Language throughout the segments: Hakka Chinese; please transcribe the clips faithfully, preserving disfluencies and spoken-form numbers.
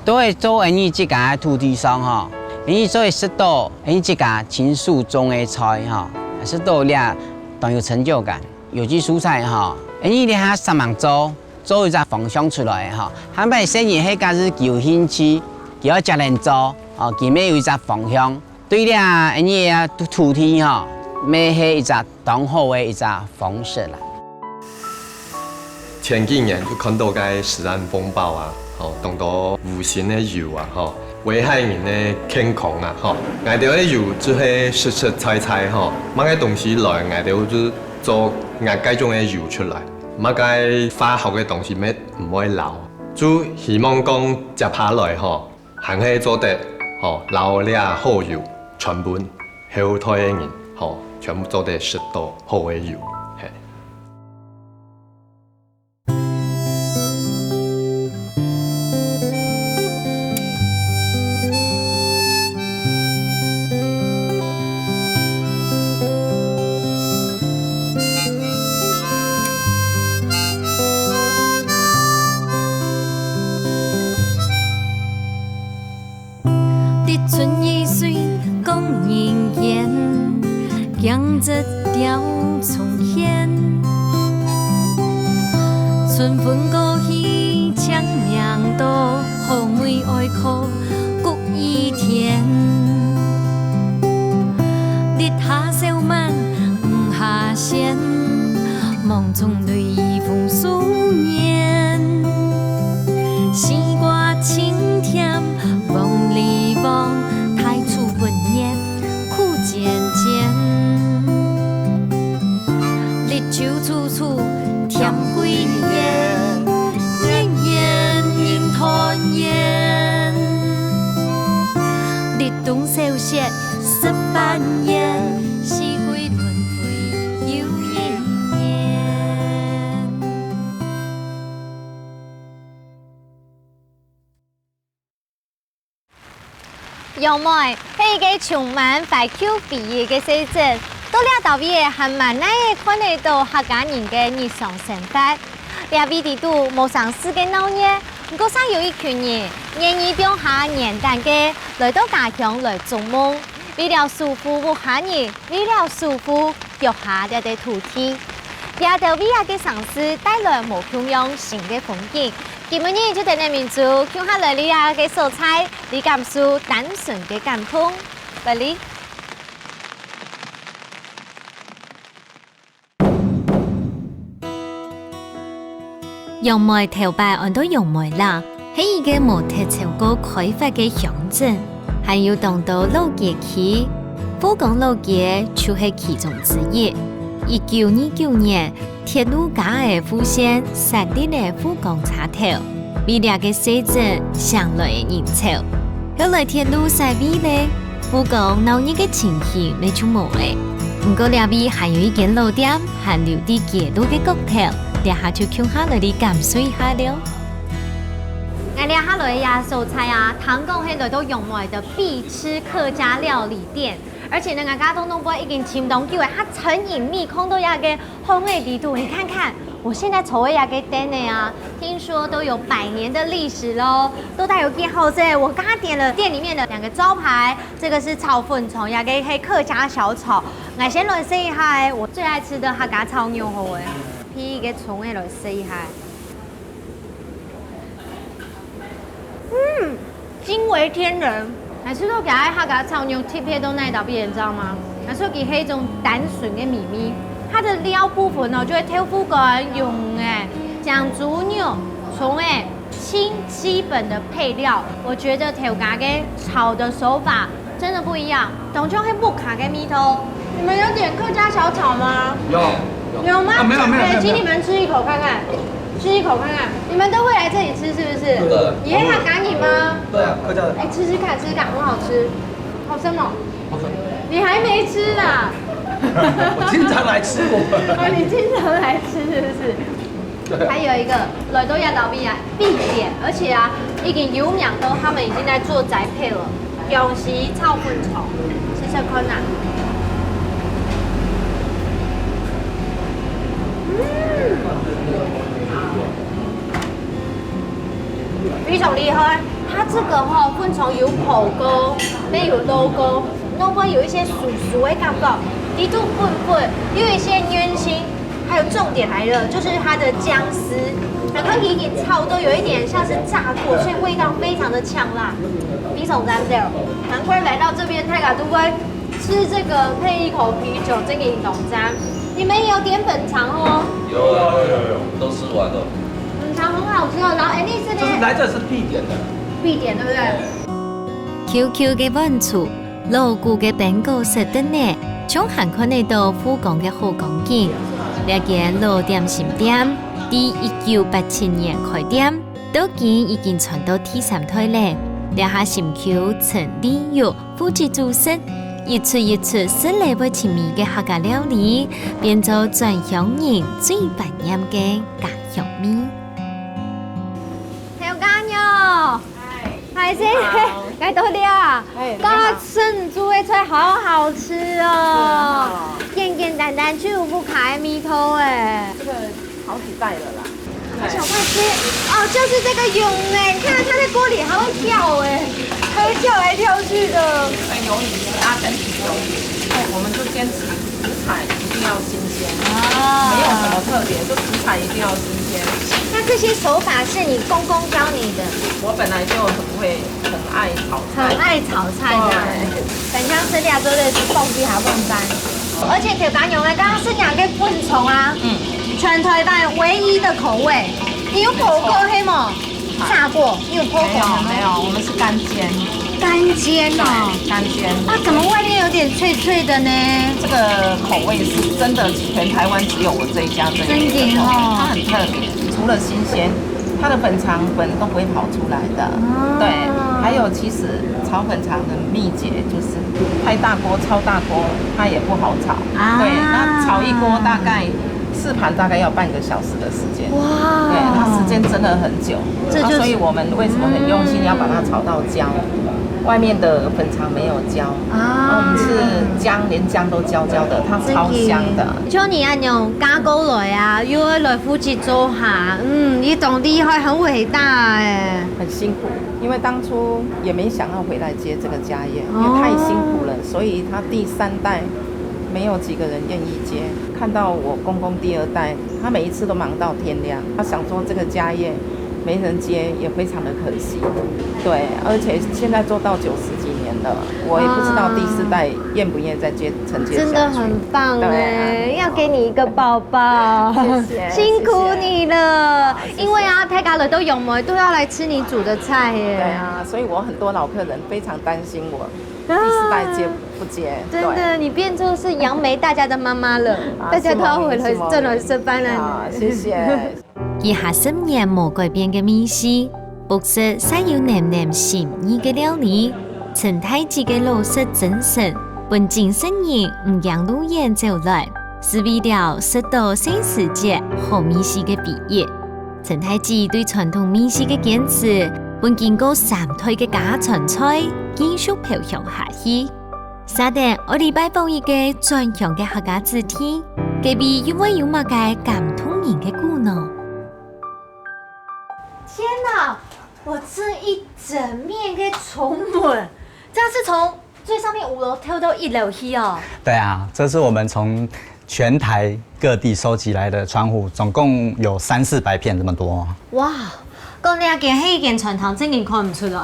都會做𠊎俚自家个土地上吼，𠊎俚做會食到𠊎俚自家親手種个菜吼，食到這當有成就感。有機蔬菜吼，𠊎俚這下煞猛做，做一隻方向出來吼，下擺細人係假使佢有興趣，佢愛接等做，哦，佢乜有一隻方向。對這𠊎俚个土地吼，乜係一隻當好个一隻方式啦。 前幾年就看到該食安風暴啊，吼，當多無新个油啊，吼，危害人个健康啊，吼。𠊎兜个油就係實實在在吼，麼个東西來，𠊎兜就做𠊎該種个油出來，麼个化學个東西乜毋會留。就希望講接下來吼，還係做得吼，留這好油，傳分後代个人吼，全部做得食到好个油，嘿。 立春雨水講人言，驚蟄吊蔥芡。春分過去，清明到，好梅愛苦谷雨甜。日下少晚，雨下鮮，芒種雷雨豐收年。西瓜清甜，黃梨黃，大樹分 年苦煎煎。綠洲處處添桂圓，年年人團圓。立冬小雪食團圓，四季輪迴又一年。 楊梅係一個充滿懷舊回憶个細鎮，到這搭位仔還蠻耐仔看得到客家人个日常生活。這位裡肚無城市个鬧熱，毋過煞有一群人，願意放下原單个，來到家鄉來逐夢，為了守護屋下人，為了守護 腳下這塊土地。這兜為這個城市帶來無共樣新个風景。今晡日就等等民族共下來這個所在，來感受單純个感動。來哩！ 楊梅頭擺安到楊梅壢，係一個無忒超過開發个鄉鎮，還有當多老街區。富岡老街就係其中之一。一九二九年，鐵路加仔副線設立了富岡車頭，為這個細鎮省來个人潮。後來鐵路徙位了， 富岡鬧熱个情形乜就無了。毋過這位還有一間老店，還留在街路个角頭，這下就共下來哩感受一下了。𠊎這下來這所在啊，聽講係來到楊梅的必吃客家料理店，而且呢，𠊎剛剛東東哥已經尋當久了，他曾經覓空到這個 風味裡肚，你看看，我現在坐个這個凳仔啊，聽說都有百年的歷史囉，都帶有記號在。我剛剛點了店裡面的兩個招牌，這個是炒粉腸，這個係客家小炒。𠊎先來試一下欸，我最愛吃的客家炒肉好欸，配一個腸仔來試一下。 嗯，驚為天人。還係說佢个客家炒肉特別到哪搭位，你知道嗎？還係說佢係一種單純个味味。它的料部分呢，就係豆腐乾、肉仔、醬豬肉、蔥仔，盡基本的配料。我覺得頭家个炒的手法 真的不一樣，當像係屋下个味道。你們有點客家小炒嗎？有，有。有嗎？啊，沒有，沒有，沒有，欸，請你們吃一口看看，吃一口看看。你們都會來這裡吃是不是？對。你係客家人嗎？對啊，客家人。欸，吃吃看，吃吃看，很好吃。好吃嗎？好吃。你還沒吃啊？我經常來吃，我們。哦，你經常來吃是不是？ 還有一個，來到這搭位啊，必點，而且啊，已經有名到他們已經在做宅配了，薑絲炒粉腸，試試看啊。嗯，非常厲害。它這個吼，粉腸有烰過，也有滷過，然後有一些酥酥的感覺，裡肚粉粉，又有一些軟心，還有重點來了，就是它的薑絲，感覺已經炒到有一點像是炸過，所以味道非常的嗆辣，非常讚的。難怪來到這邊，大家都會吃這個配一口啤酒，真的很懂讚。你們也有點粉腸哦？有啊，有有有，都吃完了。粉腸很好吃哦，然後 Anise 呢？就是来这是必点的。必点，對不對？QQ个碗箸，老古个冰果食得呢，充滿看得到富岡个好光景。這間老點心店，在一九八七年開店，到今已經傳到第三代了。這下心臼陳麗玉負責煮食，一出一出食了會尋味个客家料理，變做轉鄉人最懷念个家鄉味。還有乾肉。 海鮮，來到了啊！哎，你好。剛剛吃你煮的菜好好吃哦，好。簡簡單單就有屋下个味道哎。这个好几代了啦。小菜鸡，哦，就是这个蛹哎，你看它在锅里还会跳哎，还会跳来跳去的。很容易，大家很容易。哎，我们就坚持食材一定要新鲜，没有什么啊，特别，就食材一定要新鲜。那这些手法是你公公教你的？我本来就很会，很爱炒菜。很爱炒菜的，对。很像是料做的是凤鸡还凤干。而且铁板牛呢，刚刚是两个粉肠啊，嗯，全台湾唯一的口味。你有烰过黑吗？炸过，你有烰过吗？没有没有，我们是干煎。干煎哦。对，干煎。那怎么外面有点脆脆的呢？这个口味是真的，全台湾只有我这一家这一个真的哦它很特别，除了新鲜，它的粉肠粉都不会跑出来的。哦对，还有其实炒粉肠的秘诀就是开大锅、超大锅，它也不好炒。啊对，那炒一锅大概四盘大概要半个小时的时间。哇对，它时间真的很久。这就是啊所以我们为什么很用心要把它炒到焦？外面的粉肠没有焦，啊那我们是姜，连姜都焦焦的，它超香的。就你恁樣嫁過來啊，又愛來負責做下，嗯，你當厲害，很偉大哎。很辛苦，因为当初也没想要回来接这个家业，因为太辛苦了，所以他第三代没有几个人愿意接。看到我公公第二代，他每一次都忙到天亮，他想说这个家业没人接，也非常的可惜。对，而且现在做到九十几年了，我也不知道第四代愿不愿意再接承接下去。真的很棒哎，对啊要给你一个抱抱，谢谢辛苦你了。谢谢因为啊，大家來到楊梅都要來吃你煮的菜耶。对啊，所以我很多老客人非常担心我第四代接不接。真的，你變成是楊梅大家的媽媽了，啊大家都要回來是嗎轉來食飯了。啊，谢谢。幾下十年無改變个味緒，不時煞有黏黏心意个料理，陳大姊个老式精神，分精神人毋驚路遠走來，是為了食到細時節好味緒个回憶。陳大姊對傳統味緒个堅持，分經過三代个家傳菜繼續飄香下去。 沙等，下禮拜訪一個轉鄉个客家子弟，該位又會有麼个感動人个故事呢？天哪，我這一整面个窗門，這樣是從最上面五樓跳到一樓去哦。对啊，这是我们从全台各地收集来的窗户，总共有三四百片这么多。哇，講這間係一間餐廳，正經看毋出來，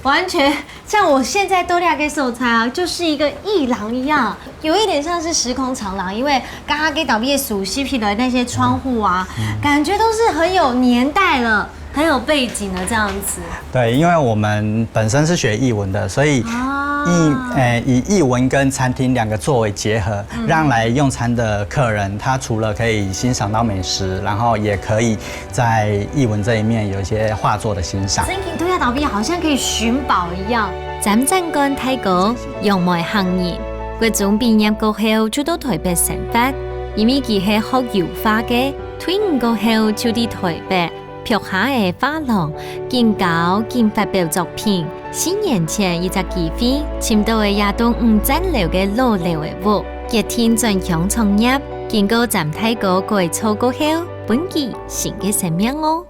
完全像我現在到這個所在啊，就是一個藝廊一樣，有一點像是時空長廊，因為剛剛佢特別熟悉起來那些窗戶啊，感覺都是很有年代了，很有背景的這樣子。对，因为我们本身是学艺文的，所以艺啊呃以艺文跟餐厅两个作为结合，让来用餐的客人他除了可以欣赏到美食，然后也可以在艺文这一面有一些画作的欣赏。真經對啊，倒閉好像可以尋寶一樣。站站觀大哥，楊梅客人，國中畢業過後就到台北生活，因為佢係學油畫个，退伍過後就在台北 拍下个畫廊，緊搞緊發表作品。四年前一隻機會，尋到个這棟毋讚樓个老樓个屋，決定轉鄉創業。經過詹大哥改造過後，分佢新个生命哦。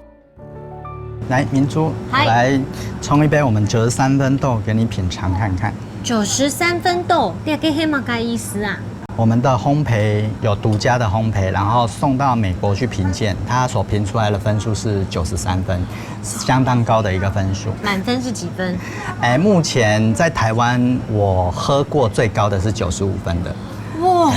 来，明珠，嗨。来冲一杯我们九十三分豆给你品尝看看。九十三分豆，這个係麼个意思啊？我们的烘焙有独家的烘焙，然后送到美国去评鉴，它所评出来的分数是九十三分，相当高的一个分数。满分是几分？哎，目前在台湾我喝过最高的是九十五分的。哇！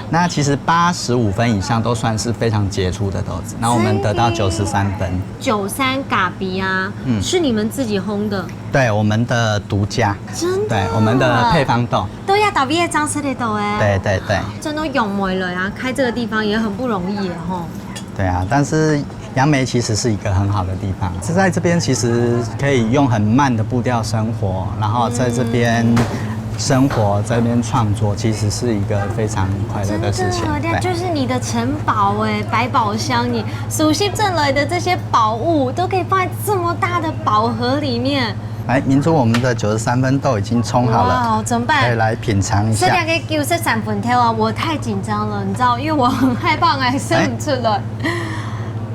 那其实八十五分以上都算是非常杰出的豆子，那我们得到九十三分。九三咖啡啊，嗯。是你们自己烘的？对，我们的独家。真的？对，我们的配方豆。都要特別裝饰的豆哎。对对对。真的用袂落啊，开这个地方也很不容易耶吼。对啊，但是杨梅其实是一个很好的地方，是在这边其实可以用很慢的步调生活，然后在这边生活，在这边创作，其实是一个非常快乐的事情。真的，那对。就是你的城堡哎，百宝箱，你熟悉镇来的这些宝物都可以放在这么大的宝盒里面。来，明珠，我们的九十三分豆已经冲好了，哇，怎么办？可以来品尝一下。这两个九十三分豆啊，我太紧张了，你知道，因为我很害怕，我还生不出来。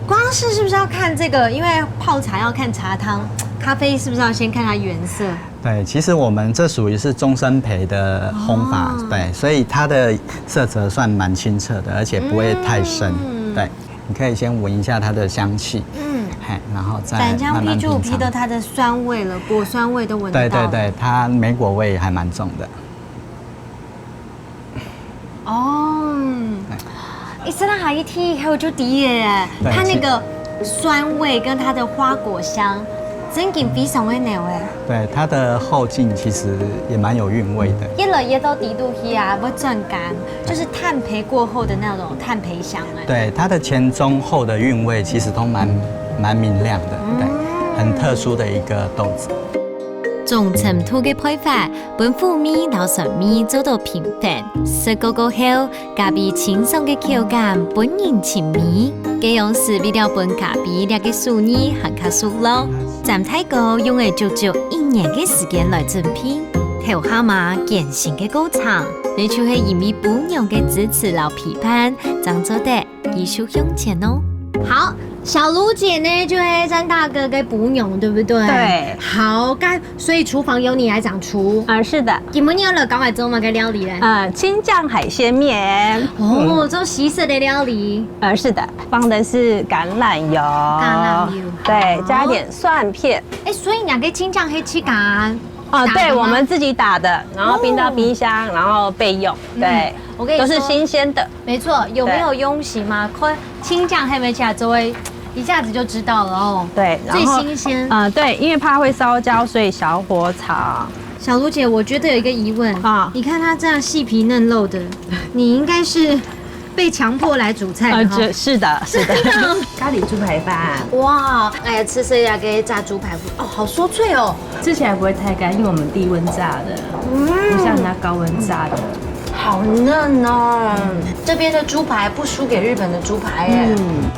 光是是不是要看这个？因为泡茶要看茶汤，咖啡是不是要先看它颜色？对，其实我们这属于是终身焙的烘法，哦。对，所以它的色泽算蛮清澈的，而且不会太深。嗯。对，你可以先闻一下它的香气，嗯。嘿，然后再慢慢品尝。反正啤酒，啤的它的酸味了，果酸味都闻得到。对对对，它莓果味还蛮重的。 哦，一吃到它一提以后就知耶，对，它那个酸味跟它的花果香，真的非常的濃哎。对，它的后劲其实也蛮有韵味的。越来越到底肚去啊，不转甘，就是炭焙过后的那种炭焙香哎。对，它的前中后的韵味其实都蛮，蛮明亮的，对，嗯。很特殊的一个豆子。 中程度个焙法，分苦味摎酸味做到平衡。食過過後，咖啡清爽个口感分人沉迷。該樣時為了分咖啡這个手藝還較熟絡，詹大哥用了足足一年个時間來準備。頭下嘛艱辛个過程，也就係因為餔娘个支持摎陪伴，正做得 繼續向前哦。好，小盧姐呢，就係詹大哥个餔娘，對不對？對。好，該，所以廚房由你來掌廚。啊，是的。今晡日愛教𠊎做麼个料理呢？呃，青醬海鮮麵。哦，嗯。做西式的料理。呃，是的，放的是橄欖油。橄欖油。對，好。加一點蒜片。哎，所以你个青醬係自家哦，對，打的嗎？我們自己打的，然後冰到冰箱，哦。然後備用。嗯，對，我跟你說，都是新鮮的。 沒錯，有沒有用心嗎？對。看青醬係毋係自家做个，一下子就知道了哦。對，然後，最新鮮。呃，對，因為怕會燒焦，所以小火炒。小盧姐，我覺得有一個疑問啊。你看它這樣細皮嫩肉的，你應該是被強迫來煮菜的哈。呃，這，是的，是的。真的哦。咖哩豬排飯。哇，哎呀，食食這个炸豬排，哦，好酥脆哦。吃起來不會太乾，因為我們低溫炸的，嗯。不像人家高溫炸的。 好嫩哦，這邊的豬排不輸給日本的豬排耶。嗯。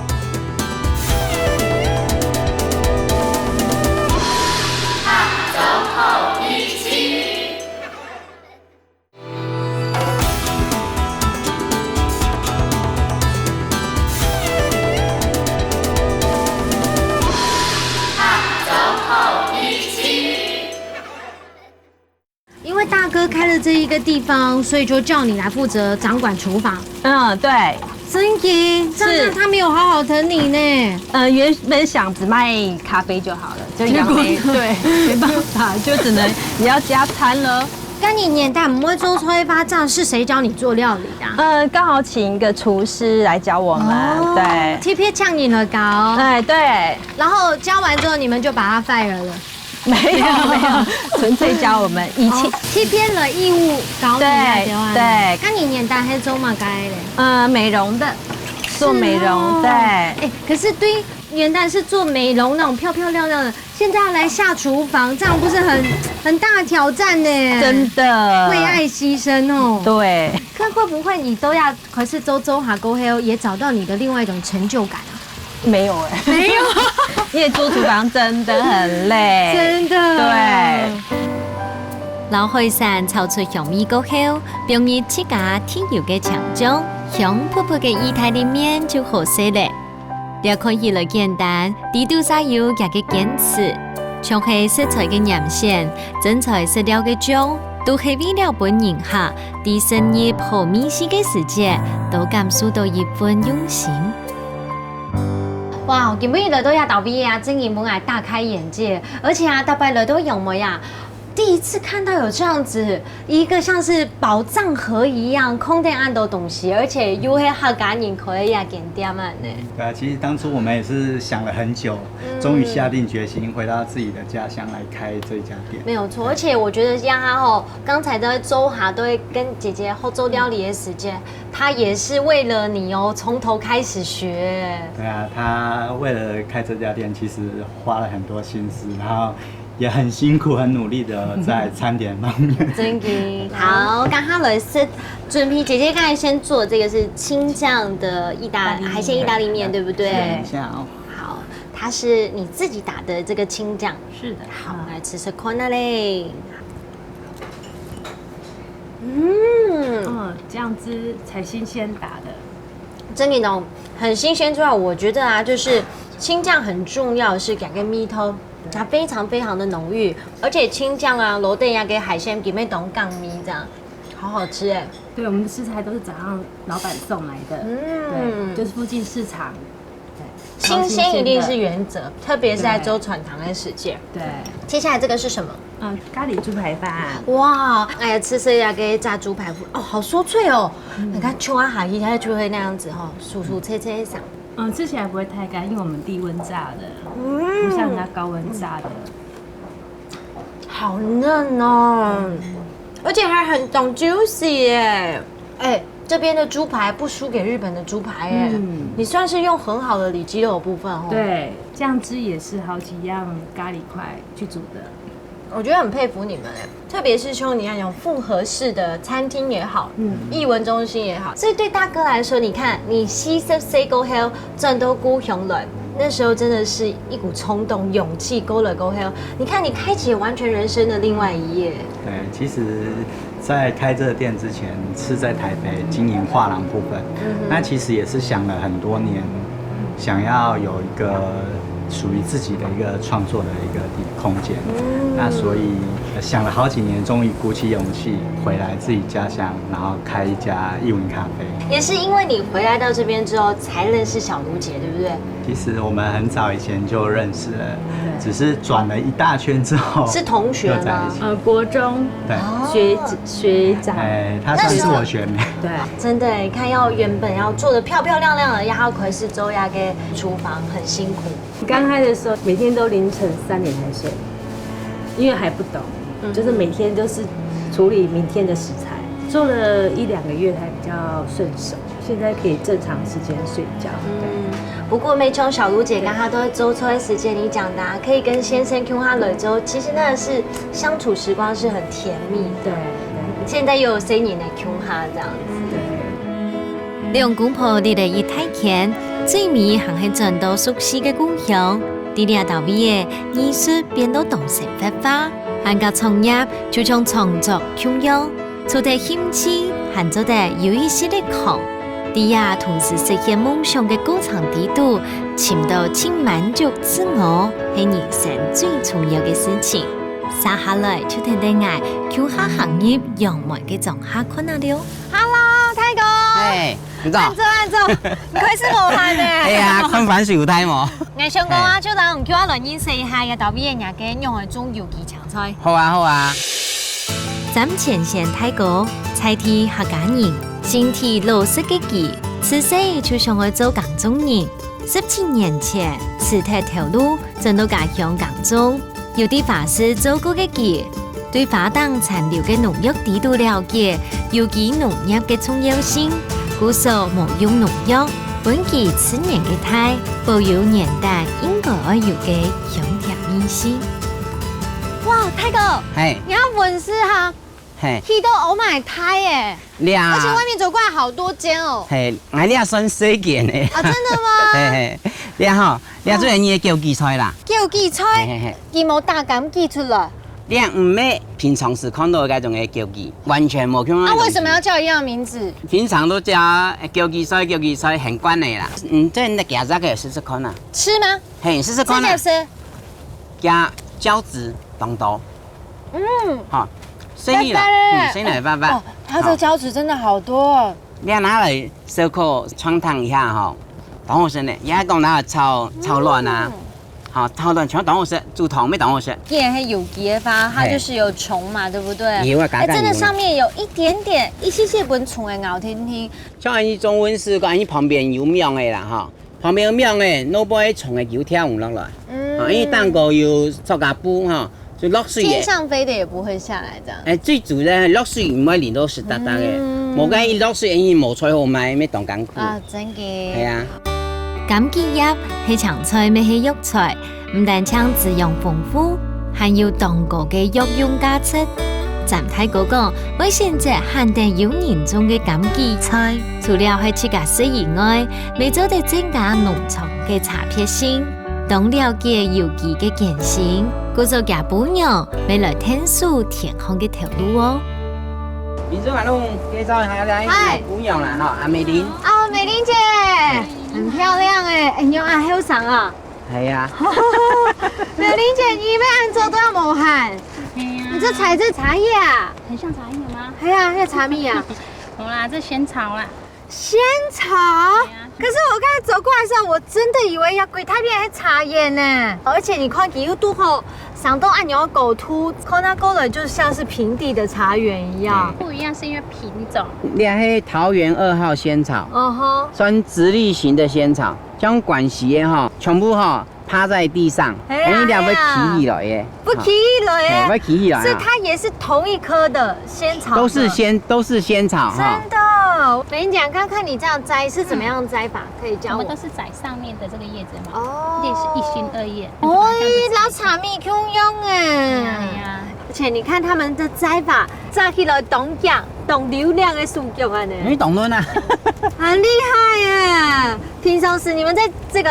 因為大哥開了這一個地方，所以就叫你來負責掌管廚房。嗯，對。真的，這樣是。他沒有好好疼你呢。呃，原本想只賣咖啡就好了，就楊梅，結果呢？對，沒辦法，就只能也要加餐了。該你年代毋會做菜花，這樣是誰教你做料理的啊？呃，剛好請一個廚師來教我們，哦，對。特別請人來教。哎，對。然後教完之後，你們就把他fire了。 沒有，沒有，純粹教我們以前。哦，特別來義務教你啊，對，對啊。對。該你年代係做麼个个咧？呃，美容的，做美容，是哦。對。哎，可是對年代是做美容那種漂漂亮亮的，現在要來下廚房，這樣不是很，很大的挑戰呢？真的。為愛犧牲哦。對。可會不會你都要 開始做做下過後，也找到你的另外一種成就感啊？沒有欸。沒有。因為做廚房真的很累。真的。對。摎海產炒出香味過後，放入自家特有个青醬，香噴噴个義大利麵就好食咧。這看起來簡單，裡肚煞有佢个堅持，像係食材个嚴選、真材實料个醬，都係為了分人客在深入好味緒个時節，都感受到一份用心。哇，今晡日來到這搭位啊，真个分𠊎大開眼界，而且啊，逐擺來到楊梅啊，第一次看到有這樣子一個像是寶藏盒一樣，空間恁多東西，而且又係客家人開个這間店啊呢。對啊，其實當初我們也是想了很久，終於下定決心回到自己的家鄉來開這家店。沒有錯，而且我覺得像他吼，剛才在週下都會跟姐姐合作料理的時間，他也是為了你哦，從頭開始學。對啊，他為了開這家店，其實花了很多心思，然後也很辛苦、很努力的在餐點方面。真个。好，剛剛來是準備，姐姐剛才先做這個是青醬的意大意大利麵海鮮意大利麵，對不對？等一下哦。好，它是你自己打的這個青醬。是的，好，嗯來吃吃看啊嘞。嗯，嗯，醬汁才新鮮打的，真的哦，很新鮮之外，我覺得啊，就是青醬很重要，是改个味道，它非常非常的濃郁，而且青醬啊，落底下个海鮮裡面當降味這樣，好好吃哎。對，我們的食材都是早上老闆送來的，嗯對，就是附近市場，對，新鮮一定是原則，特別是在週餐堂的時間。對，接下來這個是什麼？嗯，咖哩豬排飯，哇，哎呀，吃這個炸豬排，哦，好酥脆哦！你看，敲啊，下去它就會那樣子哈，酥酥脆脆上。嗯，吃起來不會太乾，因為我們低溫炸的，嗯不像人家高溫炸的。好嫩哦，而且還很懂 juicy 耶。哎，這邊的豬排不輸給日本的豬排耶。嗯你算是用很好的里肌肉的部分哦。，對，醬汁也是好幾樣咖哩塊去煮的。我覺得很佩服你們哎，特別是像你那種複合式的餐廳也好，嗯藝文中心也好，所以對大哥來說，你看你四十歲過後轉到故鄉來，那時候真的是一股衝動、勇氣，過來過後，你看你開啟完全人生的另外一頁。對，其實，在開這個店之前，是在台北經營畫廊部分。那其實也是想了很多年，想要有一個屬於自己的一個創作的一個地空間。那所以想了好幾年，終於鼓起勇氣回來自己家鄉，然後開一家藝文咖啡。也是因為你回來到這邊之後，才認識小盧姐，對不對？其實我們很早以前就認識了，只是轉了一大圈之後是同學嗎又在一起。呃，國中對，哦學學長，哎，她算是我學妹。對，真的耶，你看要原本要做得漂漂亮亮的，然後開始做那個廚房，很辛苦。剛開的時候每天都凌晨三點才睡，因為還不懂，就是每天都是處理明天的食材，做了一兩個月才比較順手，現在可以正常時間睡覺。對。嗯，不過每種小盧姐剛剛都會做出來時間，你講的、啊，可以跟先生共下來做，其實那是相處時光是很甜蜜的。對，現在又有細人仔共下這樣子。對。兩公婆離了一大圈，最尾還係轉到熟悉个故鄉。在這搭位个藝術變到當生活化，還佮創業就像創作共樣，除忒興趣，還做得有意識个囥。在這同時實現夢想个過程底肚，尋到盡滿足自我，係人生最重要个事情。接下來就跈等𠊎共下行入楊梅个莊下看啊了。Hello，泰哥。哎，你早按。坐按坐，你開始無閒呢？哎呀，看番薯有大無？𠊎想講啊，就來同佢來認識一下，這搭位个人个仰會種有機青菜。好啊，好啊。詹前賢大哥，在地客家人，心地老實个佢，自細就想愛做耕種人。十七年前，辭忒頭路，轉到家鄉耕種。有在花市做過个佢，對花頂殘留个農藥知道了解，有機農業个重要性，故所無用農藥，分佢自然个大，保有原旦應該愛有个香甜味緒。哇，大哥，嘿，你看文字哈，嘿，去到Oh my Thai耶，你啊而且外面走過來好多間哦。嘿，哎，你也算細間的。啊，真的嗎？嘿嘿，你吼，你最近你的叫幾歲啦？叫佢菜，嘿嘿嘿。佢無打敢寄出來。這毋係平常時看到个該種个枸杞，完全無共樣个東西。啊，為什麼要叫一樣名字？平常都叫，呃，枸杞菜，枸杞菜，很慣个啦。嗯，這你夾一個試試看啊。吃嗎？嘿，試試看啊。這個是？加膠質當多。嗯。好，所以啦，拜拜。嗯，所以來拜拜。哦，它這個膠質真的好多哦。好。 你拿來燒烤嗆燙一下吼，當好食呢。也講拿來炒，炒卵啊，嗯。吼，炒卵全部當好食，煮湯乜當好食。既然係有機个話，它就是有蟲嘛，對不對？有啊，哎，真的上面有一點點，一些些分蟲的咬天天。像恁樣中文是講，恁樣旁邊有網个啦，吼。 旁邊有網个，腦背蟲个有跳毋落來。嗯。啊，因為頂高有塑膠布吼，就落水个。天上飛的也不會下來這樣。哎，最主要落水毋會淋到濕答答个，嗯。無該一落水，因為無菜好賣，乜當艱苦。啊，真个。係啊。枸杞葉係青菜，乜係藥材，毋單淨滋養豐富，還有當高个藥用價值。詹大哥講，會選擇罕得有人種个枸杞菜，除了係自家食以外， 乜做得增加農場个差別性，當了解有機个艱辛，故所厥餔娘乜來𢯭手田項个頭路哦。民眾啊，攏介紹一下，來，嗨。餔娘啦，吼，阿美玲。哦，美玲姐，很漂亮哎，哎，你有恁後生啊？係啊。美玲姐，你乜恁早都還無閒？係啊。你這採這茶葉啊？很像茶葉嗎？係啊，那茶蜜啊。好啦，這仙草啦。 仙草？對啊。可是我剛才走過來的時候，我真的以為這歸大片係茶園呢。而且你看，佢又堵好，生到恁樣个高度，看它過來就像是平地的茶園一樣。嗯。不一樣，是因為品種。這係桃園二號仙草，嗯哼。算直立型的仙草，像關西个吼，全部吼， 趴在地上，嘿啊，哎，你會企起來个。嘿啊。會企起來个。哎，會企起來啊。所以它也是同一科的仙草的。都是仙，都是仙草哈。真的，美玲姐，剛看你這樣摘是怎麼樣摘法？可以教我。我們都是摘上面的這個葉子嘛，哦。類似一心二葉。哦，欸，摎茶米共樣欸。哎呀，哎呀。而且你看他們的摘法，摘起來當靚，當流亮的手腳啊呢。你懂了呢。很厲害耶！平常時你們在這個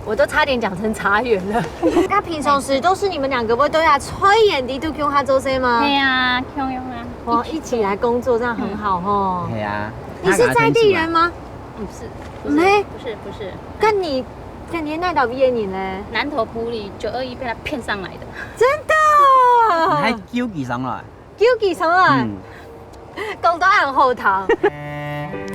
我都差點講成茶園了。那平常時都是你們兩個會在菜園裡肚共下做事嗎？對啊，共樣啊。哇，一起來工作，這樣很好吼。對啊。你是在地人嗎？不是，不是，沒。不是，不是。該你，該你哪位人呢？南投埔里九二一被他騙上來的。真的？你還救佢上來？ 救佢上來。嗯。講到恁好聽。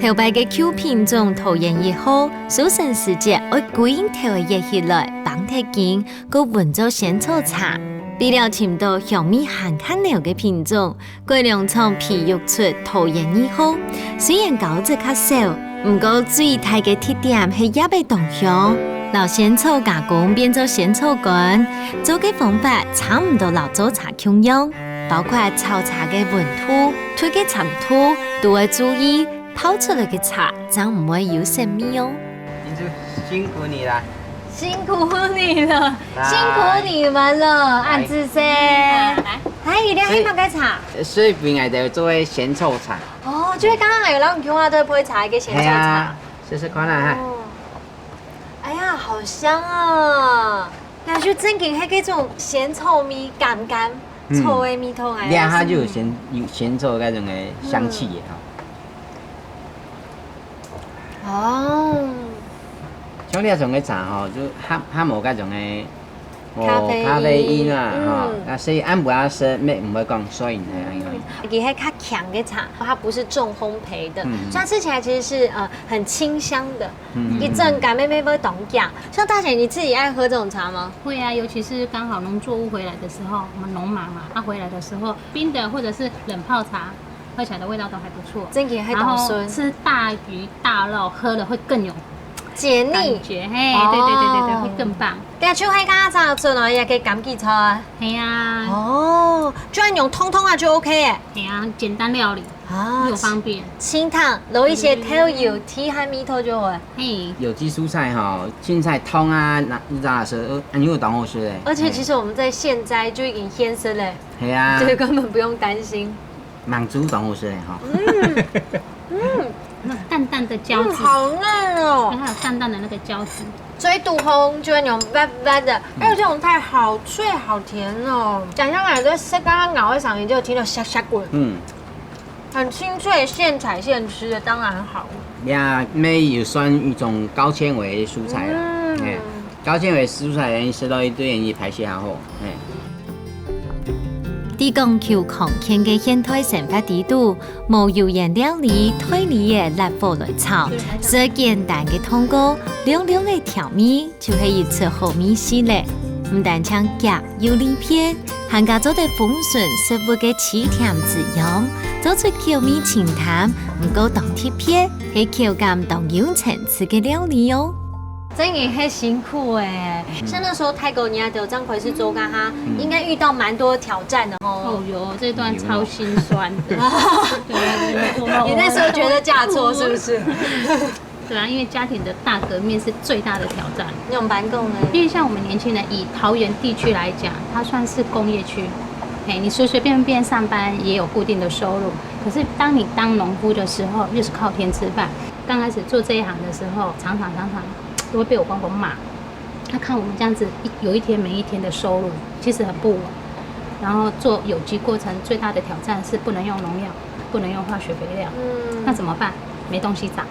頭擺个舊品種桃園一號，收成時節愛歸頭个葉起來，繃忒緊，過搵做仙草茶。為了尋到香味還較濃个品種，改良場培育出桃園二號。雖然交接較少，毋過最大个特點係葉仔當香，摎仙草加工變做仙草乾，做个方法差毋多摎做茶共樣。 包括炒茶个溫度、忒个長度，都愛注意，泡出來个茶正毋會有生味哦。林子，辛苦你了。辛苦你了，來。辛苦你們了，來。恁仔細。來。還有兩杯麼个茶？所以，所以分𠊎兜做个仙草茶。哦，就係剛剛有人共下在配茶，一個仙草茶。係啊，試試看啊，哈。哦。哎呀，好香啊！ 那就正經係該種仙草味，甘甘，嗯。草个味道啊。這下就有仙，有仙草該種个香氣了哈。嗯。哦。像這種个茶吼，就較，較無該種个，哦，咖啡因。咖啡因啊，嗯。吼，啊所以暗晡夜食，乜毋會講睡呢，恁樣。佢係較強个茶，它不是重烘焙的，嗯。所以它吃起來其實是，呃，很清香的。 嗯。佢正感覺乜會當強。像大姐，你自己愛喝這種茶嗎？會啊，尤其是剛好農作物回來的時候，我們農忙嘛，他回來的時候，冰的或者是冷泡茶，喝起來的味道都還不錯。正經還當順。然後吃大魚大肉，喝了會更有解膩。感覺，嘿，對對對對對，哦。會更棒。對啊，就係剛剛這樣做咯，也可以枸杞茶啊。係啊。哦，就恁樣通通啊就OK欸。係啊，簡單料理。 啊，又方便。清湯，摎一些豆油，提下味道就好了。嘿。有機蔬菜吼，青菜湯啊，那，那時候，啊，又當好食嘞。而且其實我們在現摘就已經現生嘞，係啊。所以根本不用擔心。滿足當好食嘞吼。嗯，嗯。那淡蛋的膠質，嗯，好嫩哦。然後還有淡淡的那個膠質。嘴肚紅就會那種白白的，嗯，而且這種太好脆好甜哦。講下來，這食到咬的聲音就聽到沙沙滾，嗯，很清脆，現採現吃的，當然好。呀，乜有算一種高纖維蔬菜啦，嗯，哎，高纖維蔬菜呢，食落去對人个排泄較好，哎。 在講究康健个現代生活裡肚，無油煙料理、代理个辣火來炒，食簡單个湯鍋，涼涼个調味，就係一出好味緒咧。毋單淨遽又利便，還加做得豐順食物个七點滋養，做出口味清淡，毋過當特別，係口感當有層次个料理哦。 真个係辛苦欸。像那時候泰國你也有這樣開始做咖哈，應該遇到蠻多挑戰的哦。哦，有，這段超心酸的。對，你那時候覺得嫁錯是不是？對啊，因為家庭的大革命是最大的挑戰。你有辦法呢？因為像我們年輕人，以桃園地區來講，它算是工業區，嘿，你隨隨便便上班也有固定的收入。可是當你當農夫的時候，又是靠天吃飯。剛開始做這一行的時候，常常常常都會被我公公罵。他看我們這樣子一，有一天沒一天的收入，其實很不穩。然後做有機過程最大的挑戰是不能用農藥，不能用化學肥料。嗯。那怎麼辦？沒東西長。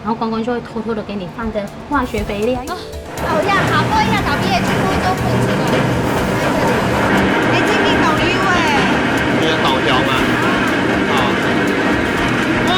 然後公公就會偷偷地給你放個化學肥料。哦，好呀，好，過一下，找畢業全部都付出了。哎，這邊導遊哎。你要倒掉嗎？啊。啊。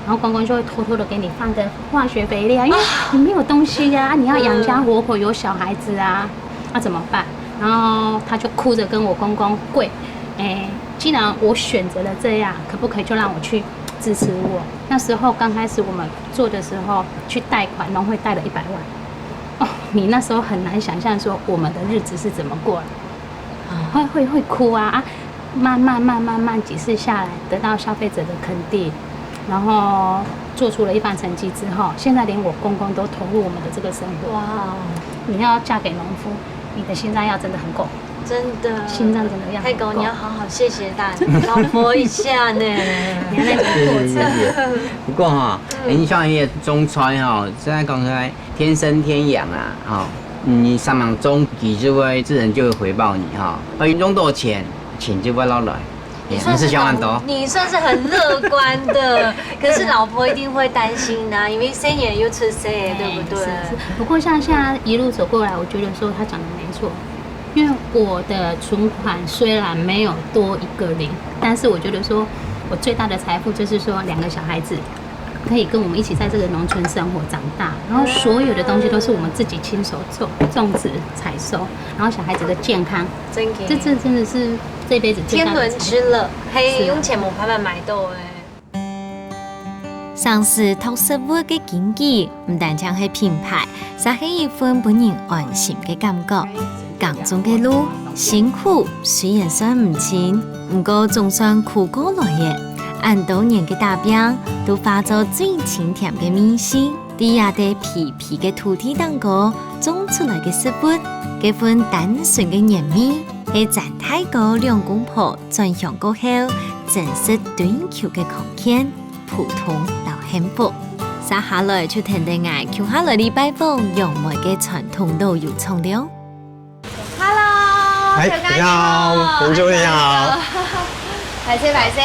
然後公公就會偷偷地給你放個化學肥料，因為你沒有東西呀，啊，你要養家活口，有小孩子啊，那怎麼辦？然後他就哭著跟我公公跪，欸，既然我選擇了這樣，可不可以就讓我去支持我？那時候剛開始我們做的時候，去貸款，農會貸了一百萬。哦，你那時候很難想像說我們的日子是怎麼過來。會，會，會哭啊，啊，慢慢慢慢慢幾次下來，得到消費者的肯定，然後做出了一番成績之後，現在連我公公都投入我們的這個生活。哇哦。你要嫁給農夫，你的心臟要真的很夠。真的。心臟真的要很夠。太高，你要好好謝謝大，老婆一下呢。你看那種過程。是，是，是。不過哈，嗯。欸，你像一些種菜哈，現在講出來，天生天養啊，哈，你上網種，佢就會，自然就會回報你哈。而且種多錢，錢就會落來。你算是，你是想很多。你算是很樂觀的，可是老婆一定會擔心的啊，因為細人又出世，對不對？是，是。不過像現在一路走過來，我覺得說他講的沒錯，因為我的存款雖然沒有多一個零，但是我覺得說我最大的財富就是說兩個小孩子， 可以跟我們一起在這個農村生活長大，然後所有的東西都是我們自己親手種，種植、採收，然後小孩子的健康，真的。這，這真的是這輩子最大的財富。天倫之樂，係，係啊。用錢無辦法買到的。城市擇食物个經濟，毋單淨係品牌，也係一份分人安心个感覺。耕種个路辛苦，雖然算毋盡，毋過總算苦過來了。恁多年个打拚，都化作最清甜个味緒。 在這塊肥肥个土地頂高種出來个食物，該份單純个原味，係詹大哥兩公婆轉鄉過後，真實追求个康健、普通摎幸福。接下來就跈等𠊎共下來哩拜訪楊梅个傳統老油廠了。 Hello，哎，小剛你好，你好。紅酒你好。歹勢歹勢，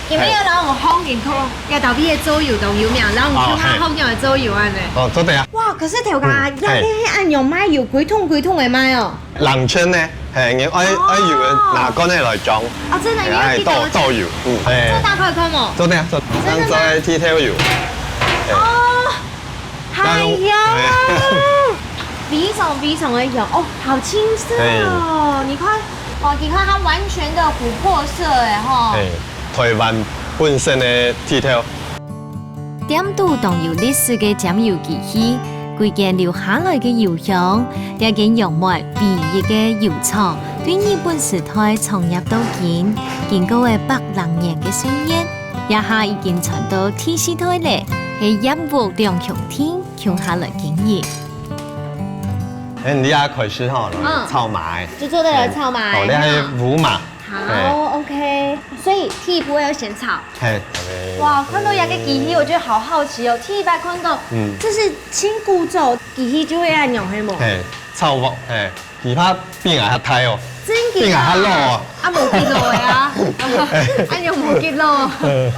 今日有摎𠊎放人看，這頭尾个豬油當有名，摎𠊎看下好樣个豬油恁呢。哦，做得啊。哇，可是頭家，嗯，這个係恁樣賣，有幾桶幾桶个賣哦？冷圈呢，係，你愛，哦。愛油个拿罐仔來裝。哦，真的，你要記得。係，倒，倒油，嗯，係。這打開看無？做得啊，做，真的嗎？當做地頭油。係。哦。 哎喲，非常非常的香哦，好青色哦！你看，哇，你看它完全的琥珀色哎吼。哎，台灣本身的地頭。店肚當有歷史个尖油機器，歸間留下來个油香，這間楊梅唯一个油廠，對日本時代創業到今，經過了百零年个歲月，這下已經傳到第四代了，係葉屋兩兄弟共下來經營。哎，你這開始吼，嗯。炒糜。就做得來炒糜。哦，你還有烏麻。好，OK。所以第一步要先炒。嘿。哇，看到這个機器，我覺得好好奇哦。第一擺看到，嗯。這是真古早機器就會恁樣，係無？嘿，炒鑊，嘿，佢怕比𠊎較大哦，真个啊？比𠊎較老哦。啊，無幾老个啊。哎。啊，又無幾老。嗯。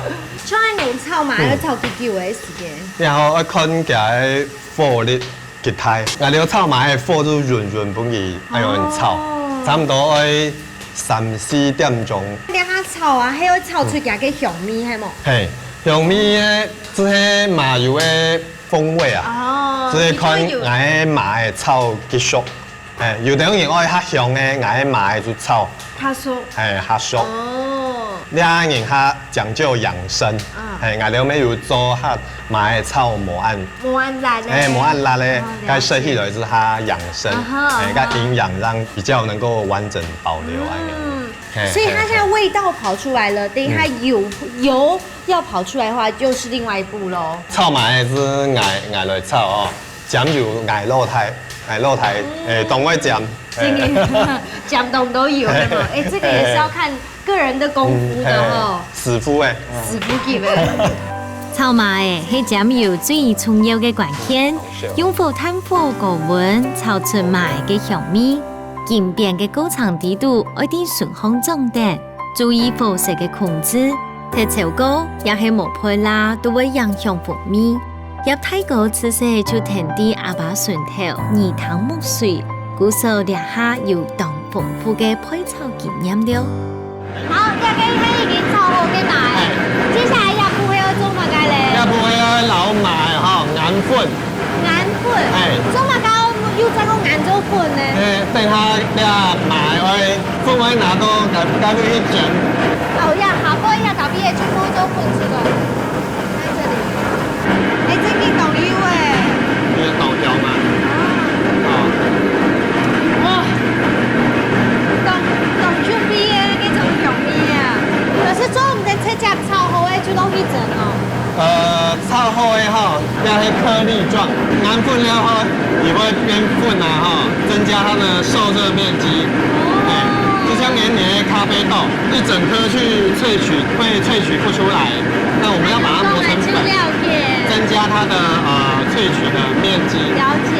像恁樣炒嘛，嗯。愛炒幾久个時間？然後愛看佢个火力 幾大。𠊎兜炒糜个火就遠遠分佢，哎喲，很燥，哦。差不多愛三四點鐘。這下炒啊，係愛炒出佢个香味，係無？嘿，香味个，這係麻油个風味啊。哦，這係看𠊎个糜个炒幾熟。哎，有兜人愛較香个，𠊎个糜个就炒。較熟。哎，較熟。哦。這人較講究養生。嗯。哎，𠊎兜乜有做較糜个炒無恁 無恁辣个。哎，無恁辣个，哦，了解。該食起來就較養生，啊哈，哎，該營養上比較能夠完整保留，嗯。哎，所以它現在味道跑出來了，等一下油，嗯。油要跑出來的話，又是另外一步囉。炒糜个係𠊎，𠊎來炒哦，醬油𠊎老弟，𠊎老弟，嗯。哎，當會醬，哎。真个，醬當多油，係無？哎，這個也是要看 個人的功夫的吼。嗯，嘿，師傅欸。師傅級个。炒糜仔係醬油最重要个關鍵，用火炭火高溫炒出糜个香味。經變个過程底肚，愛在順風掌等，注意火勢个控制，忒超過也係無配啦，都會影響風味。 葉大哥自細就跈在阿爸脣頭耳聽目髓，故所這下有當豐富个焙炒經驗了。好，這個係已經炒好个糜，嘿。接下來這步係愛做麼个咧？這步係愛撈糜吼，研粉。研粉？嘿。做麼个又再過研做粉呢？嘿，等下這糜愛粉愛拿到該，該位去蒸。哦，呀，好，過一下，隔壁个全部做粉出來。 在這裡。欸，真个當幼欸。你有倒掉嗎？啊。哦。哇，當，當有味欸，該種香味啊。可是做毋得直接炒好欸，就落去蒸哦。呃，炒好欸吼，這係顆粒狀，研粉了後，佢會變粉啊吼，增加它的受熱面積。哦。欸，就像連你的咖啡豆，一整顆去萃取，會萃取不出來。 那我們要把它磨成粉，增加它的，呃，萃取的面積。了解。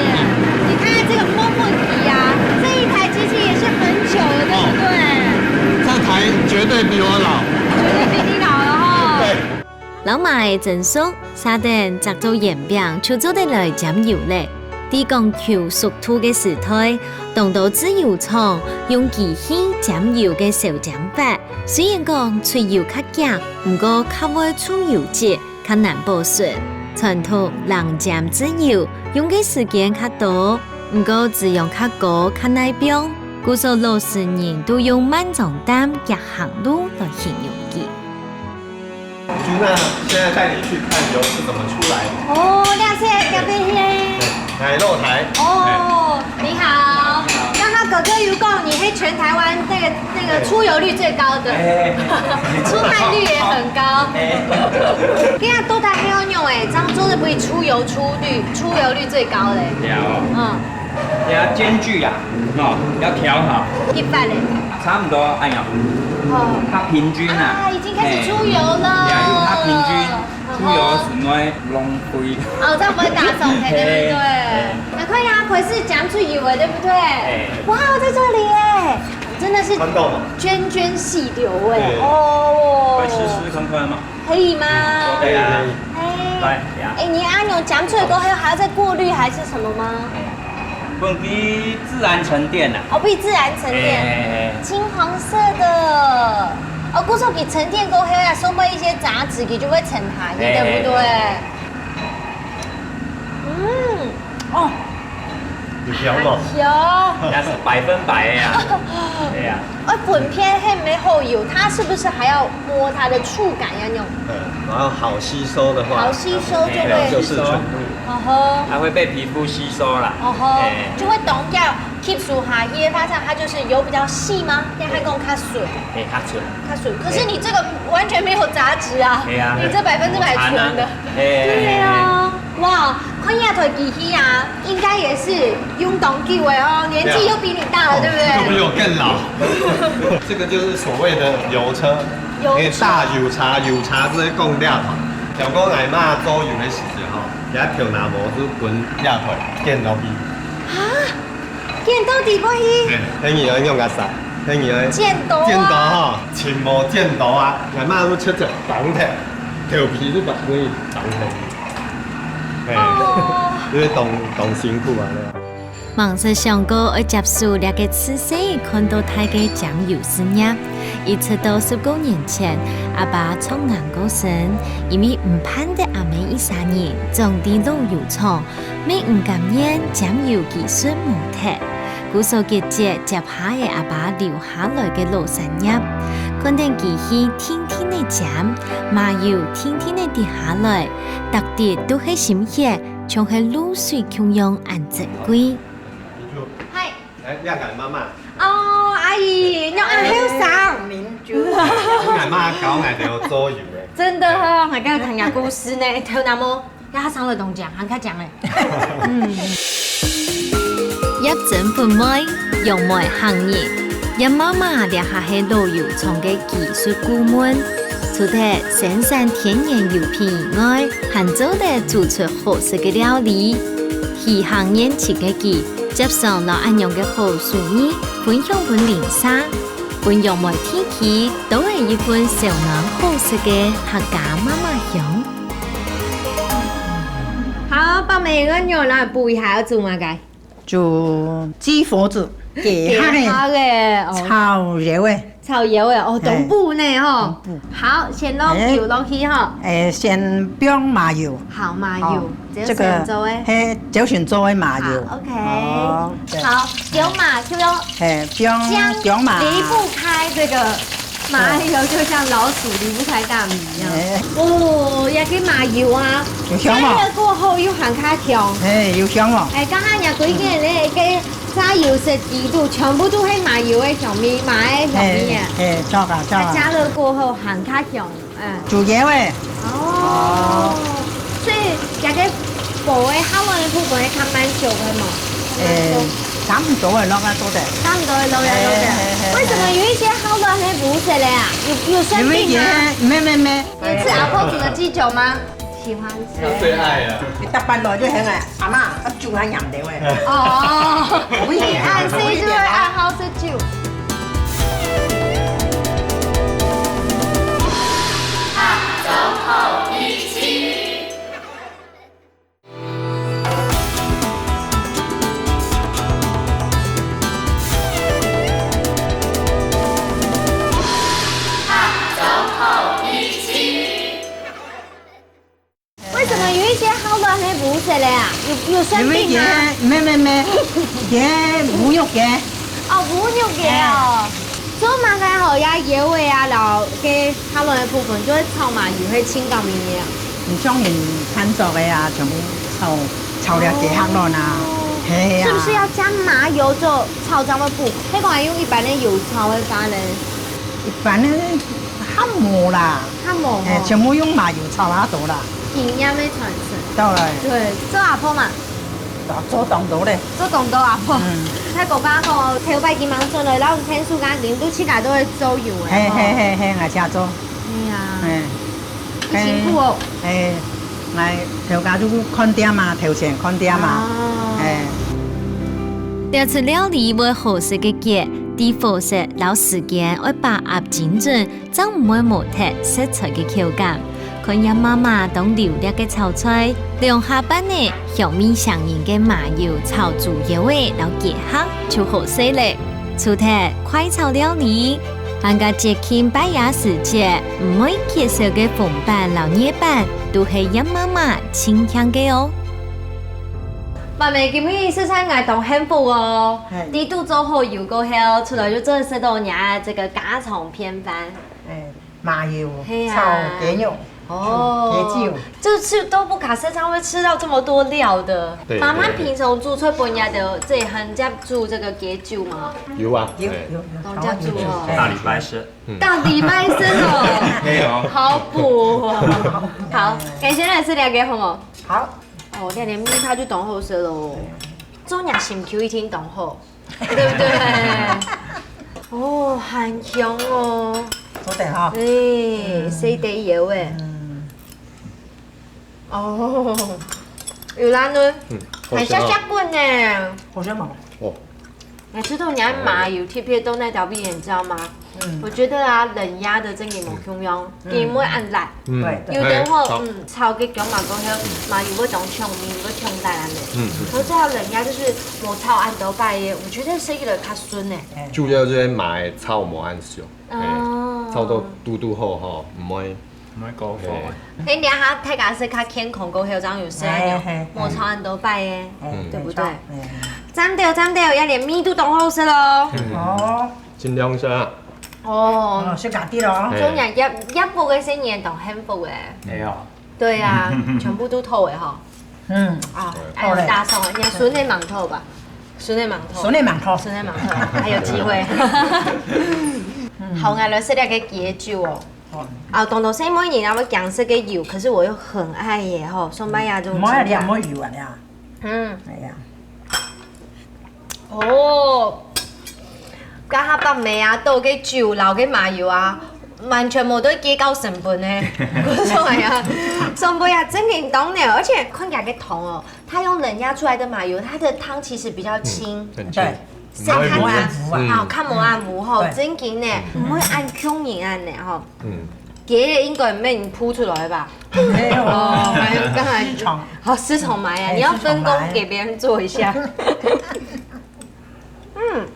你看看這個磨粉機啊，這一台機器也是很久了，對不對？哦，這台絕對比我老。絕對比你老了吼。對。撈糜仔蒸熟，續等矺做圓餅就做得來沾油咧。在講求速度个時代，當多製油廠用機器沾油个小沾法， 雖然講出油較遽，毋過較會臭油脂，較難保存。傳統零沾製油，用个時間較多，毋過滋養較高，較耐放，故所老時人都用慢張擔、遽行路來形容佢。朱娜現在帶你去看油是怎麼出來。哦，了解，了解。 欸，老弟。哦，你好。剛剛哥哥有講，你係全台灣那個，那個出油率最高的，欸。出賣率也很高。欸。這樣到底係愛仰仔，這樣做得毋會出油出率，出油率最高咧？對哦。嗯。你要間距啊，哦，要調好。一般咧。差不多，哎呀，哦。較平均啊。啊，已經開始出油了。欸，對啊，因為較平均。 出油个時愛浪費。哦，這樣不會打手，對不對？嘿。那快呀，開始沾出油了，對不對？嘿。哇，在這裡耶！真的是，看到嗎？涓涓細流哎，對。哦。會試試看看嗎？可以嗎？可以啊。哎。來，呀。哎，你按呢沾出來過後，還要再過濾還是什麼嗎？ 分佢自然沉澱啦。哦，分佢自然沉澱，欸，金黃色的。哦，故所佢沉澱過後啊，上面一些雜質，佢就會沉下去，欸，對不對？嗯，哦，嗯，香哦。有。那是百分百的呀。对呀。呃，粉片还没后油，它是不是还要摸它的触感要那种？嗯，然后好吸收的话，好吸收就会。对，就是纯露。哦吼。它会被皮肤吸收啦。哦吼，哎。就会懂掉。吸收下去，发现它就是油比较细吗？那还讲较水。哎，它纯。它水。可是你这个完全没有杂质啊。对呀。你这百分之百纯的。哎。对呀。 哇，看一下台机器啊，应该也是用当久的哦，年纪又比你大了，对不对？比我更老。这个就是所谓的油车，油车。因为大油车、油车这些供料嘛。像讲，俺妈做油的时候吼，也头那毛是分两台电落去。啊，电到底部去？对，等于要用个啥？等于要剪刀啊。剪刀哈，全部剪刀啊，俺妈都直接绑起来，头皮都把可以绑起来。 嘿，哦。因为当，当辛苦啊，那样。吂識想過愛接手這个自細看到大个醬油事業，一直到十過年前，阿爸著癌過身，因為毋盼得阿姆一儕人長在老油廠，乜毋甘願醬油技術無忒，故所結結接下个阿爸留下來个老產業，看等機器定定仔尖，麻油定定仔跌下來， 逐滴都係心血，像係露水共樣恁珍貴。嗨。哎，這个媽媽。哦，阿姨，你恁後生。明珠。俺媽教俺兜做油的。真的哈，還敢聽人故事呢，頭那毛，要他上了東講，還較講嘞。嗯。葉珍粉妹，楊梅杏仁，葉媽媽這下係老油廠个技術顧問。 除忒生產天然油品以外，還做得煮出好食个料理。喜行年輕个佢，接上摎恁樣个好手藝，分享分鄰舍，分楊梅地區多了一份燒暖好食个客家媽媽香。好，伯姆，𠊎仰來補一下，愛煮麼个？ 就煮包子，雞客个，雞客个，哦。炒腰仔。炒腰仔，哦，嘿。當補呢，吼。當補。好，先落油落去，吼。哎，先放麻油。好，麻油，好，朝晨做个。這个，嘿，朝晨做个麻油。好，OK。哦，對。好，油麻就要嘿，放，薑，放麻。離不開這个 麻油就像老鼠離不開大米一樣。哎。哦，這个麻油啊，有香無？加熱過後又還較香。哎，有香無？哎，剛剛若幾个呢，个炸油食底肚全部都係麻油个香味，麻个香味啊。哎，哎，著啊，著啊。它加熱過後還較香，嗯。煮腰仔。哦。哦。所以這个薄个下輪个部分係較慢熟个嘛？哎，差不多个落啊，做得。差不多个落啊，做得。哎，哎，哎，哎。為什麼有一些 好卵係烏色个啊？有，有生病嗎？因為佢，沒，沒，沒。你吃阿婆煮的雞酒嗎？喜歡吃。他最愛了。佢逐擺來就喊𠊎，阿媽，𠊎煮下飲兜个。哦，我也愛，所以就會愛好食酒。為什麼有一些好卵係烏色个啊？有，有生病嗎？因為佢，沒，沒，沒，佢烏肉个。哦，烏肉个哦。哎。做麼个吼，這腰仔啊，摎該 下卵个部分就係炒麻油，係清膏面个啊。你像你看著个啊，全部炒，炒了雞客卵啊。哦。嘿啊。是不是要加麻油做炒正會補？係講用一般个油炒个話呢？一般个較無啦。較無吼。哎，全部用麻油炒較多啦。經驗个傳承。對。對，做阿婆嘛。 做當多咧。做當多啊，無？嗯。大哥講，頭擺佢吂轉來，然後𢯭手个人都自家都會做油个，嘿，吼。嘿，嘿，嘿，𠊎自家做。哎呀，嘿。很辛苦哦。哎，𠊎頭家就看店嘛，頭前看店嘛。哦。哎。這出料理會好食个訣，在火勢摎時間愛把握精準， 正毋會無忒食材个口感。看葉媽媽當流利个炒菜，兩下半仔，香味餳人个麻油炒豬腰仔摎雞客就好勢咧。除忒快炒料理，還過節慶拜爺時節，毋會缺少个紅粄摎月粄，都係葉媽媽盡慶个哦。媽咪，今日食餐𠊎當幸福哦！係。底肚做好油過後，出來就真的食到你的這個家常便飯。欸，麻油，係啊。炒雞肉，哦，雞酒。就吃都不卡生，常會吃到這麼多料的。對，媽媽平常煮菜分你的，這很在煮這個雞酒嗎？有啊，有，欸。有，有，當在煮哦。欸。大禮拜食。嗯。大禮拜食哦。可以哦。好補哦。好，感謝來吃兩個好無？好。哦，你連米飯就當好食咯。做若心臼一定當好。 對不對？哦，很香哦。做得哈。欸，嗯。細滴油欸。嗯。哦，有啦呢，嗯，還下下滾呢。好香哦。哦。還知道你愛麻油，特別到那條味，你知道嗎？ 嗯。我覺得啊，冷壓的真个無共樣，嗯。佢毋會恁辣。嗯。對，對。有的話，欸，好。嗯，炒个薑嫲過後，嗯。麻油會當嗆味，會嗆大恁呢。嗯，嗯。可是它冷壓就是無炒恁多擺耶，我覺得食起來較順呢。欸。主要就係麻油炒無恁燒，哦。欸，炒到堵堵好吼，毋會，毋會過火。欸。欸，你看大家食較健康過後，這樣有食啊，嘿，嘿，無炒恁多擺耶，嘿，嗯。對不對？沒錯，嘿。讚到，讚到，也連米都當好食咯。嗯。哦。 盡量食啊。哦。哦，食家己咯。嘿。所以你也，也不會是你當幸福欸。沒有。對啊，全部都透欸吼。嗯。啊，對。還有大宋，你看孫仔吂透吧？孫仔吂透。孫仔吂透。孫仔吂透，還有機會。嗯。好，𠊎來食這個雞酒哦。哦。啊，當多細妹人啊，會驚食个油，可是我又很愛耶吼，上擺呀就毋好啊，你也毋好油啊，你啊。嗯。哎呀。 哦，該下伯姆啊，倒个酒摎个麻油啊，完全無對計較成本呢。𠊎講哎呀，上尾啊，真正當了，而且看起來个湯哦，它用冷壓出來的麻油，它的湯其實比較清。嗯，很清。對。像它這樣，不會糊啊。啊，較無恁糊吼，對。正經呢，嗯。毋會恁嗆人恁呢吼。 嗯。雞應該毋免鋪出來吧？沒有啊。哦，反正剛才市場。好，市場買啊，哎，你要分工給別人做一下。市場買。嗯。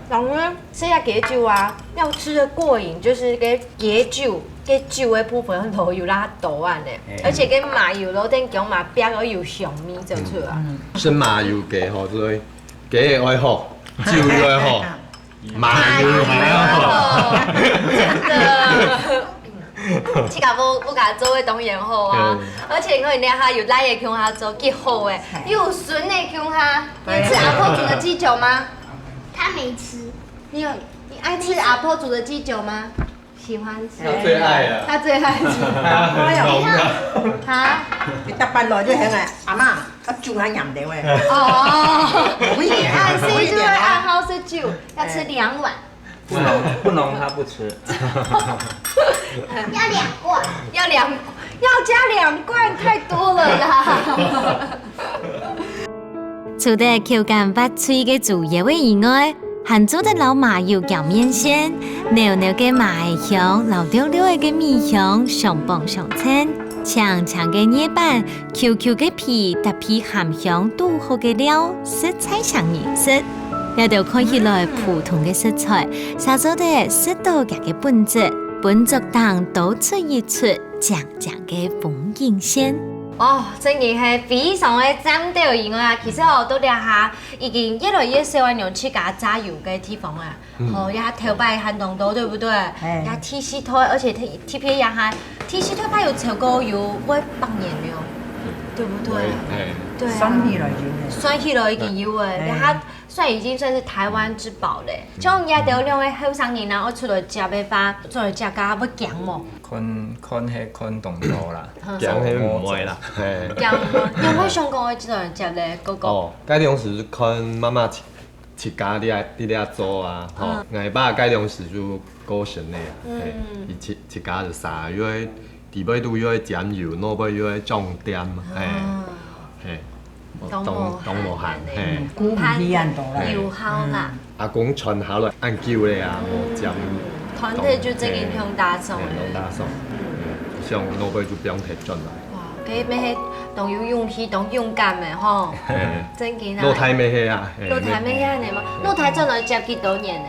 然後呢，這下雞酒啊，要吃得過癮，就是該雞酒，該酒的部分都有那豆啊呢，哎。而且跟麻油咯，跟薑嫲煸了有香味走出來。嗯。係麻油雞吼，所以雞也愛好，酒也愛好。 麻油還要好。真的。自家屋，屋下做个當然好啊。嗯。而且你看人家有倈仔共下做，幾好欸。係。又有孫仔共下，你吃阿婆煮的雞酒嗎？他沒吃。你有，你愛吃阿婆煮的雞酒嗎？喜歡吃。他最愛了。他最愛吃。他很濃的。啊？你逐擺來就喊𠊎，阿嬤，我煮下飲咧喂。哦。濃一點，你愛吃就會愛好食酒，濃一點哦。要吃兩碗。 不濃，不濃他不吃。要兩罐。要兩，要加兩罐，太多了啦。除了口感滑脆个豬腰仔以外，還做得摎麻油攪麵線，濃濃个麻仔香摎溜溜仔个米香相輔相成，青青个肉粄，Q Q个皮搭配鹹香堵好个料，實在想人食。 這兜看起來普通个食材，煞做得食到佢个本質，分桌頂多出一齣靚靚个風景線。哦，真个係非常个讚到，因為啊，其實哦，到這下已經越來越少恁樣自家炸油个地方啊。嗯。吼，這下頭擺還當多，對不對？哎。這下第四代，而且特，特別這下第四代怕有超過有會百年了，對不對？哎。對啊。算起來有了。算起來已經有了，哎。這下 算已經算是台灣之寶咧。像這兜兩个後生人啊，愛出來接个話，出來接个會驚無？看，看係看動作啦。嗯。驚係毋會啦，嘿。驚無？你有無想講愛出來接咧，哥哥？哦，該當時係看媽媽自，自家在，在做啊，吼。嗯。𠊎爸該當時就過身咧，嘿，嗯。佢自，自家就殺，因為 底背肚又愛煎油，腦背又愛裝店，嘿，啊。嘿，當，當無閒，嘿。嗯，顧毋起恁多啦。有效啦。嗯。阿公傳下來恁久咧啊，嗯，無接油。團隊就真个當打爽。嘿，當打爽。嗯。嗯，像腦背就放忒轉來。哇，該乜係當有勇氣、當勇敢个吼。嘿。真个啊。老弟乜係啊，嘿，老弟乜係恁呢嘛，老弟轉來接幾多年呢？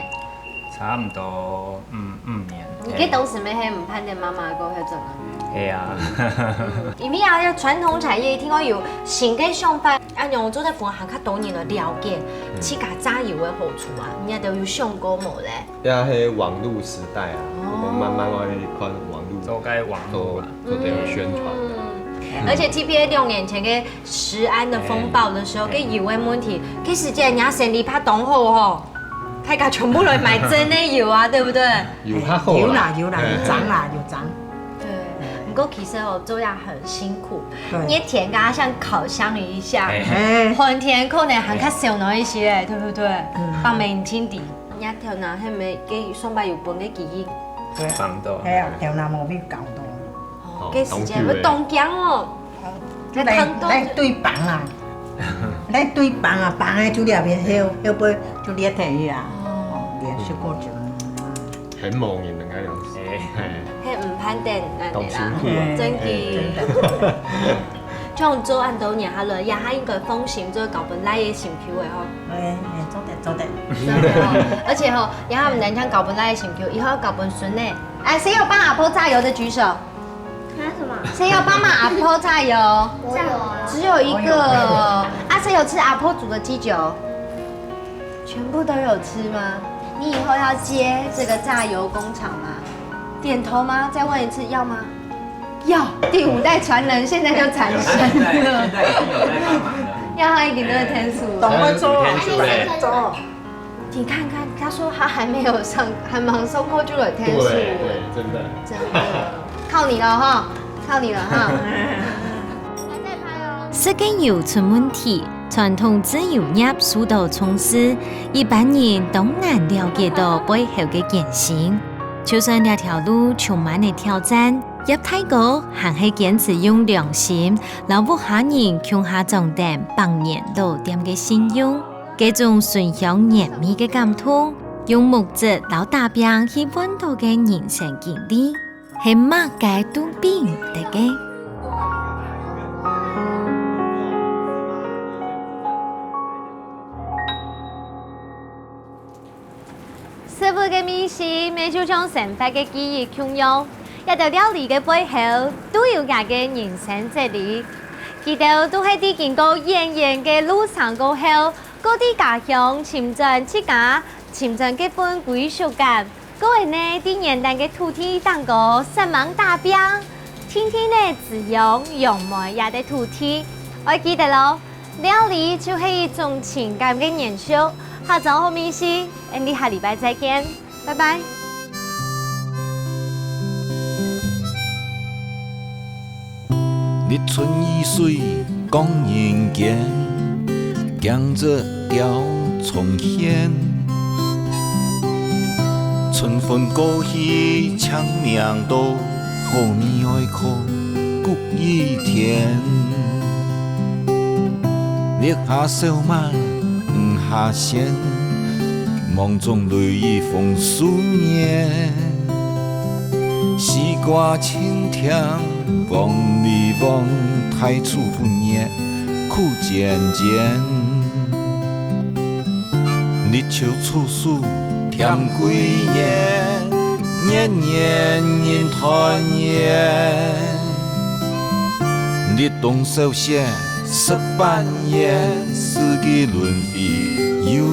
差毋多，嗯，五年。你該當時乜係毋盼得媽媽過後轉來？係啊。因為啊，傳統產業一定愛有新个想法，恁樣做得分還較多人來了解自家榨油个好處啊。你兜有想過無咧？這係網路時代啊，哦。𠊎慢慢愛看網路，做該網路啊。做，做這個宣傳的。嗯。而且特別兩年前个食安的風暴的時候，哎。該油个問題，該時節人家生理拍當好吼，大家全部來買真个油啊，對不對？有較好啦。有啦，有啦，有漲啦，有漲。對，不過其實哦，做也很辛苦，對。熱天啊，像烤箱一樣，哎。哎。寒天可能還較燒暖一些，對不對？嗯。放冷清點。 人家頭那係毋係佢上擺有分个記憶？對。放到。係啊，頭那無被搞到。哦，哦，該時間會當驚哦。當久的。來，來對板啊，來對板啊，板个就這邊，後，後背就裂開去啊。哦。哦，連續過程。很猛的那個樣子。哎。嘿。係毋盼等，恁樣啦。當辛苦啊。真的。哎，真的。 像做恁多年下來，這下應該放心做交分倈个心臼个吼。哎，哎，做得，做得。真的吼，而且吼，這下毋單淨交分倈个心臼，以後交分孫呢。哎，誰有幫阿婆榨油的舉手？啊，什麼？誰有幫忙阿婆榨油？我有啊。只有一個哦。啊，誰有吃阿婆煮的雞酒？全部都有吃嗎？你以後要接這個榨油工廠嗎？點頭嗎？再問一次，要嗎？ 要，第五代傳人現在就產生了。現在，現在已經有在幫忙了。要他一定都會天數。懂會做，還是會做。你看看，他說他還沒有上，還沒上課就有天數。對，對，真的。真的，靠你了哈，靠你了哈。還在拍哦。食个油出問題，傳統製油業受到重視，一般人當難了解到背後个艱辛。就算這條路充滿了挑戰， 葉大哥還係堅持用良心，摎屋下人共下掌等百年老店个信用。該種醇香綿味个感動，用目汁摎打拚去換到个人生經歷，係麼个都比毋得个。 食物个味緒，乜就像生活个記憶共樣，這兜料理个背後，都有佢个人生哲理。佢兜都係在經過遠遠个路程過後，過在家鄉尋轉自家，尋轉該份歸屬感。過會呢，在原旦个土地頂高煞猛打拚，定定呢滋養養滿這塊土地。愛記得哦， 料理就係一種情感个延續。下晝好味緒，𠊎俚下禮拜再見，拜拜。日出而水光人間，驚蟄鳥蟲喧。春分過去青冥多，好味哀苦 谷雨天。月下笑馬，魚蝦鮮，網中淚雨紅樹面。西瓜青甜，黃梨黃，大樹分葉苦尖尖。 日秋處暑添桂圓，年年人團圓。立冬小雪食半圓，四季輪迴又